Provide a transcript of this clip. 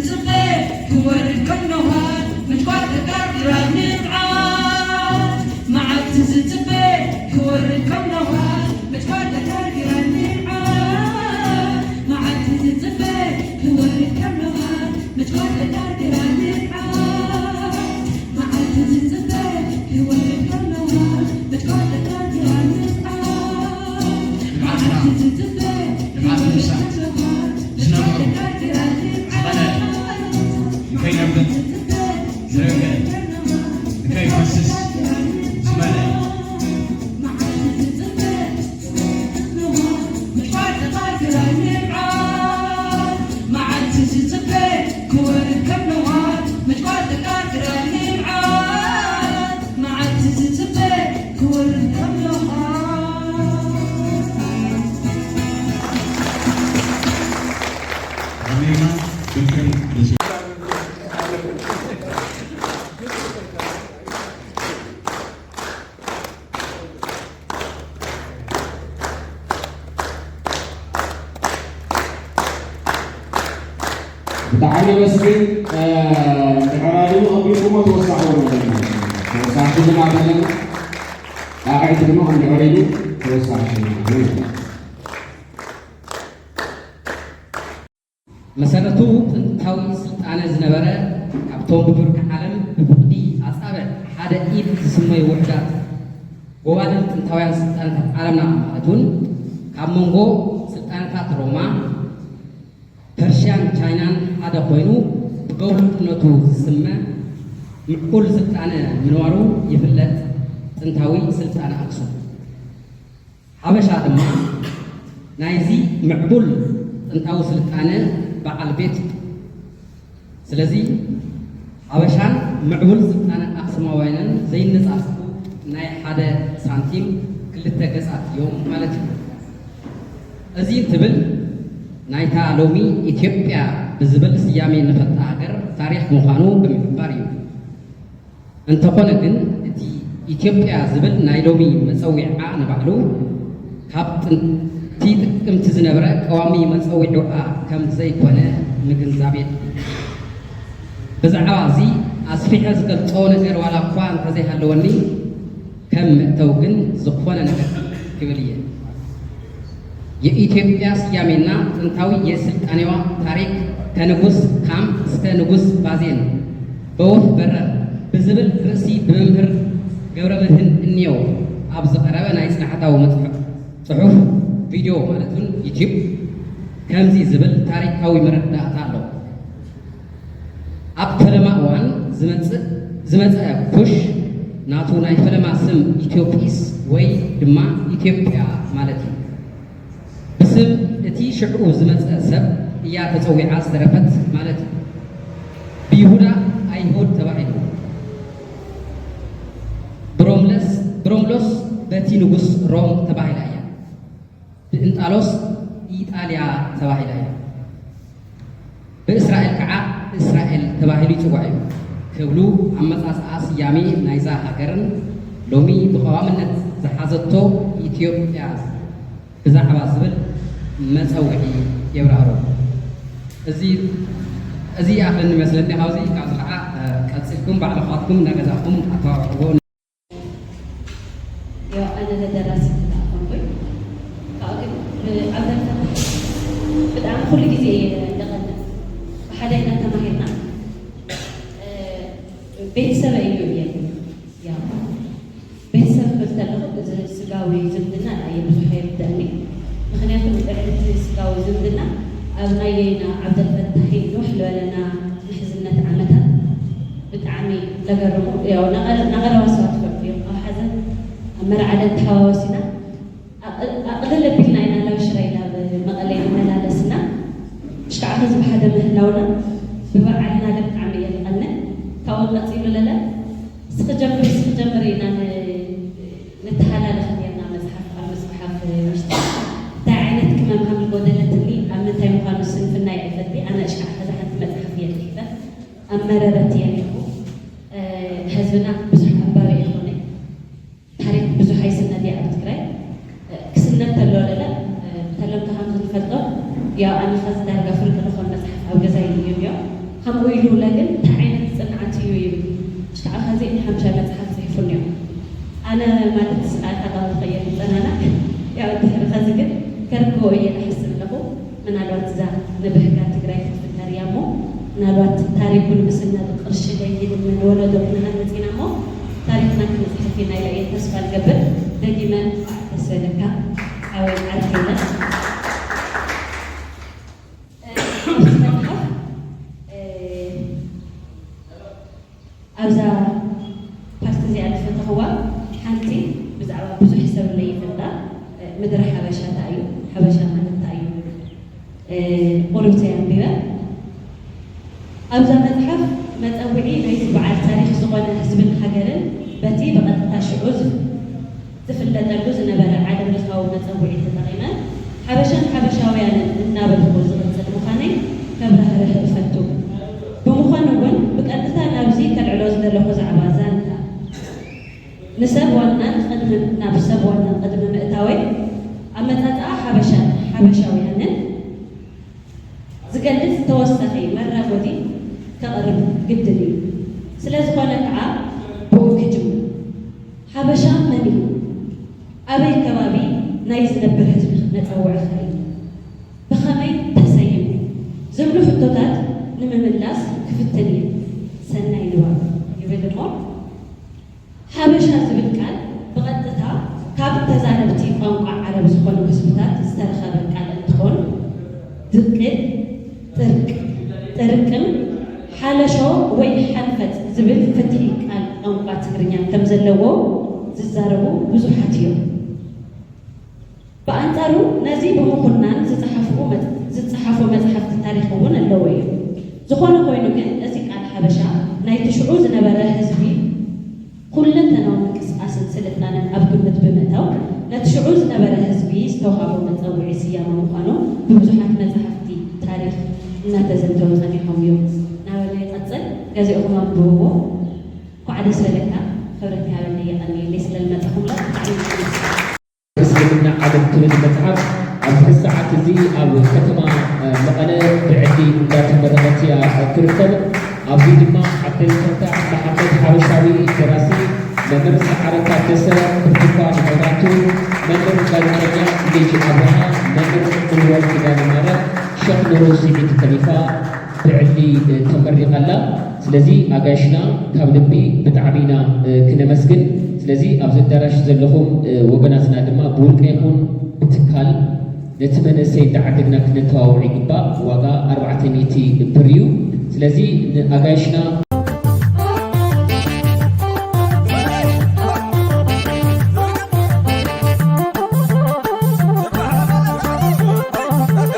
ዝጽበ ክወርድ ከም ነውሃር ምጭቋር ተጋርጊራ ንብዓት መዓልቲ ዝጽበ ክወርድ ከም ነውሃር ምጭቋር ተጋርጊራ ንብዓት መዓልቲ ዝጽበ ክወርድ ከም ነውሃር ምጭቋር ተጋርጊራ ንብዓት መዓልቲ ዝጽበ ክወርድ ከም ነውሃር ምጭቋር ተጋርጊራ ንብዓት መዓልቲ ዝጽበ ክወርድ ከም ነውሃር ዝነበሩ ዝኾነ ንከይነብት ዝረገ ንከይፈስስ ዝመለ ብጣዕሚ ነመስግን። ድሕራድኡ ኣቢልኩሞ ተወሳኺ ወርቂ ተወሳኺ ሽልማት ኣለና። ጣቕዒት ድማ እንድሕር ኢሉ ተወሳኺ ሽልማት ኣለና። መሰረቱ ጥንታዊ ስልጣነ ዝነበረ፣ ካብቶም ብብርኪ ዓለም ብፍቕዲ ኣጻብዕ ሓደ ኢድ ዝስመዩ ውሑዳት ጎባልል ጥንታውያን ስልጣነታት ዓለምና ማለት እውን ካብ መንጎ ስልጣነታት ሮማ፣ ፐርሽያን ቻይናን ሓደ ኮይኑ ብገውርነቱ ዝስመ ምዕቡል ስልጣነ ምንባሩ ይፍለጥ። ጥንታዊ ስልጣነ ኣክሱም ሓበሻ ድማ ናይዚ ምዕቡል ጥንታዊ ስልጣነ በዓል ቤት እዩ። ስለዚ ሓበሻን ምዕቡል ስልጣነ ኣክሱማውያንን ዘይነጻጸሩ ናይ ሓደ ሳንቲም ክልተ ገጻት እዮም ማለት እዩ። እዚ እንትብል ናይታ ሎሚ ኢትዮጵያ ብዝብል ስያሜ ንፈልጣ ሃገር ታሪኽ ምዃኑ ብምሕባር እዩ። እንተኾነ ግን እቲ ኢትዮጵያ ዝብል ናይ ሎሚ መጸዊዓ ንባዕሉ ካብ ጥንቲ ጥቅምቲ ዝነበረ ቀዋሚ መጸዊዕኣ ከም ዘይኮነ ምግንዛብ የድሊ። ብዛዕባ እዚ ኣስፊሐ ዝገልጾ ነገር ዋላ እኳ እንተዘይሃለወኒ ከም መእተዊ ግን ዝኾነ ነገር ክብል እየ። የኢትዮጵያ ስያሜና ጥንታዊ የስልጣኔዋ ታሪክ ከንጉስ ካም እስከ ንጉስ ባዜን በወፍ በረር ብዝብል ርእሲ ብመምህር ገብረ መድህን እንየው ኣብ ዝቐረበ ናይ ጽናሕታዊ መጽሐፍ ጽሑፍ ቪድዮ ማለት እውን ዩቲዩብ ከምዚ ዝብል ታሪካዊ መረዳእታ ኣሎ። ኣብ ፈለማ እዋን ዝመጽእ ዝመጸ ኩሽ ናቱ ናይ ፈለማ ስም ኢትዮጵስ ወይ ድማ ኢትዮጵያ ማለት እዩ። ብስም እቲ ሽዑ ዝመጸ ሰብ እያ ተጸዊዓ ዝተረፈት ማለት እዩ። ብይሁዳ ኣይሁድ ተባሂሉ። ብሮምለስ ብሮምሎስ በቲ ንጉስ ሮም ተባሂላ እያ። ብእንጣሎስ ኢጣልያ ተባሂላ እያ። ብእስራኤል ከዓ እስራኤል ተባሂሉ ይጽዋዕ እዩ ክብሉ ኣመጻጽኣ ስያሜ ናይዛ ሃገርን ሎሚ ብቐዋምነት ዝሓዘቶ ኢትዮጵያ ብዛዕባ ዝብል መጸውዒ የብራህሩ። እዚ እዚ ይኣኽለኒ መስለኒ። ካብዚ ካብዚ ከዓ ቀጺልኩም ባዕልኻትኩም እናገዛእኩም ኣተባብዕዎ። ያው ኣነ ደራሲት ኣይኮንኩን። ካብኡ ግን ብዓብደልፈታሕ ብጣዕሚ ኩሉ ግዜ እየ ደቐንእ። ብሓደ ኢና ተማሂርና። ቤተሰበይ እዩ እየ። ያው ቤተሰብ ክብል ከለኹ እዚ ስጋዊ ዝምድና ኣየ ብዙሕ የርድኣኒ። ምኽንያቱ ልዕሊ እቲ ስጋዊ ዝምድና ኣብ ናይ የይና ዓብደልፈታሒ ንውሕ ዝበለና ምሕዝነት ዓመታት ብጣዕሚ ለገርሙ። ያው ናቐረ- ናቐረባ ሰባት ትፈልጡ እዮም። ኣብ ሓዘን ኣብ መርዓ ለ ተሓዋወሲና ኣቕ- ኣቕልል ኣቢልና ኢና ናብ ሽረ ናብ መቐለ ንመላለስና። እሽካዕ ከዚ ብሓደ ምህላውና ብበዓልና ለ ብጣዕሚ እየ ዝቐንእ። ካብኡ ቀፂሉ ለለ እስኺ ጀምሪ እስኺ ጀምሪ ኢና ን- ንተሃላለኽ ነርና መፅሓፍ ኣብ ምፅሓፍ ውሽጢ እንታይ ዓይነት ቅመም ከም ዝጎደለትኒ ኣብ ምንታይ ምዃኑ ስንፍና እየ ኣይፈልጢ። ኣነ እሽካዕ ከዚ ሓንቲ መፅሓፍ እየ ፅሒፈ ኣብ መረረት እየ ነርኩ። ህዝብና ብዙሕ ኣንባቢ ኣይኮነ። ታሪክ ብዙሕ ኣይስነድ እየ ኣብ ትግራይ። ክስነድ ተሎ ለለ ብተለምዶ ከም ዝንፈልጦ ያው ኣነ ከዚ ዳርጋ ፍርቂ ዝኾን መፅሓፍ ኣብ ገዛይ እዩ እኒኦ። ከምኡ ኢሉ ውለ ግን እንታይ ዓይነት ጽንዓት እዩ ይብል። ክሻዕ ኸዚ ሓምሻይ መጽሓፍ ጽሒፉ እኒኦ። ኣነ ማለት ስቃይ ካብ ዝኸየድ ይጸናናዕ። ያው ድሕሪ ኸዚ ግን ከርክቦ እየ ዝሓስብ ኣለኹ። ምናልባት እዛ ንብህጋ ትግራይ ክትፍጠር እያ እሞ፣ ምናልባት ታሪኩ ንምስናድ ቅርሺ ደይድመ ንወለዶ ክንሃንጽ ኢና እሞ፣ ታሪክና ክንጽሕፍ ኢና ኢለ እየ ተስፋ ዝገብር። ደጊመ እንኳዕ ደስ በለካ ሓወይ ዓርከይነ። ኣብዚ መጽሓፍ ኣብዛ ፓርቲ እዚኣ ዝፈተኽዋ ሓንቲ ብዛዕባ ብዙሕ ሰብ ለይፈልጣ ምድሪ ሓበሻ እንታይ እዩ፣ ሓበሻ ማለት እንታይ እዩ፣ ቁሩብ ተይ ኣንቢበ። ኣብዛ መጽሓፍ መጸውዒ ናይዚ በዓል ታሪኽ ዝኾነ ህዝብን ሃገርን በቲ ብቐጥታ ሽዑ ዝፍ- ዝፍለጠሉ ዝነበረ ዓለም ለኻዊ መጸውዒ ተጠቒመ ሓበሻን ሓበሻውያንን እናበልኩ ዝቕጽል ምዃነይ ከብራህርህ እፈቱ። ብምዃኑ እውን ብቐጥታ ናብዚ ከልዕሎ ዝደለኹ ዛዕባ ዛንታ ንሰብ ዋናን ቅድሚ ናብ ሰብ ዋናን ቅድሚ ምእታወይ ኣመጻጽኣ ሓበሻን ሓበሻውያንን ዝገልጽ ተወሳኺ መራጎዲ ከቕርብ ግድን እዩ። ስለ ዝኾነ ከዓ ብኡ ክጅምር። ሓበሻ መን እዩ? ኣበይ ከባቢ ናይ ዝነብር ህዝቢ ክነጸውዕ ኽእል? ብኸመይ ተሰይሙ? ዝብሉ ሕቶታት ንምምላስ ክፍትን እየ። ሰናይ ንባብ ይብል እሞ ሓበሻ ዝብል ቃል ብቐጥታ ካብ ተዛረብቲ ቋንቋ ዓረብ ዝኾኑ ህዝብታት ዝተረኸበ ቃል እንትኾን ድቅል፣ ጥርቅ፣ ጥርቅም፣ ሓለሾ ወይ ሓንፈጽ ዝብል ፍትሒ ቃል ቋንቋ ትግርኛ ከም ዘለዎ ዝዛረቡ ብዙሓት እዮም። ብኣንጻሩ ነዚ ብምኹናን ዝጸሓፍኡ መጽ- ዝጸሓፉ መጽሓፍቲ ታሪኽ እውን ኣለዉ እዮም። ዝኾነ ኮይኑ ግን እዚ ቃል ሓበሻ ናይቲ ሽዑ ዝነበረ ህዝቢ ኩለንተናዊ ምንቅስቃስን ስልጣነን ኣብ ግምት ብምእታው ነቲ ሽዑ ዝነበረ ህዝቢ ዝተውሃቦ መጸውዒ ስያመ ምዃኑ ብብዙሓት መጻሕፍቲ ታሪኽ እናተዘንተወ ጸኒሖም እዮም። ናበለ ይቐጽል፣ ገዚእኹም ኣንብብዎ። እንኳዕ ደስ በለካ፣ ክብረት ይሃበለይ፣ የቐንየለይ ስለዝመጻኹምላ ብጣዕሚ የመስግን። እስልምና ዓለም ትብል መጽሓፍ ኣብዚ ሰዓት እዚ ኣብ ከተማ መቐለ ብዕሊ እንዳተመረቐት እያ ትርከብ። ኣብዚ ድማ ዓብደልፈታሕ መሓመድ ሓበሻዊ ደራሲ፣ መምህር ሰዓረ ታደሰ፣ ብርቱኳን መብራቱ፣ መምህር ጋዜጠኛ ልጅ ኣብርሃ፣ መምህር ሙሉወርቅ ኪዳነ ማርያም፣ ሸኽ ኑሩ ስዒድ ከሊፋ ብዕሊ ተመሪቓ ኣላ። ስለዚ ኣጋይሽና ካብ ልቢ ብጣዕሚ ኢና ክነመስግን። ስለዚ ኣብዚ ኣዳራሽ ዘለኹም ወገናትና ድማ ብውልቀ ይኹን ብትካል ነቲ መንእሰይ እንዳዓደግና ክነተባብዖ ይግባእ። ዋጋ ኣርባዕተ ሚእቲ ብር እዩ። ስለዚ ንኣጋይሽና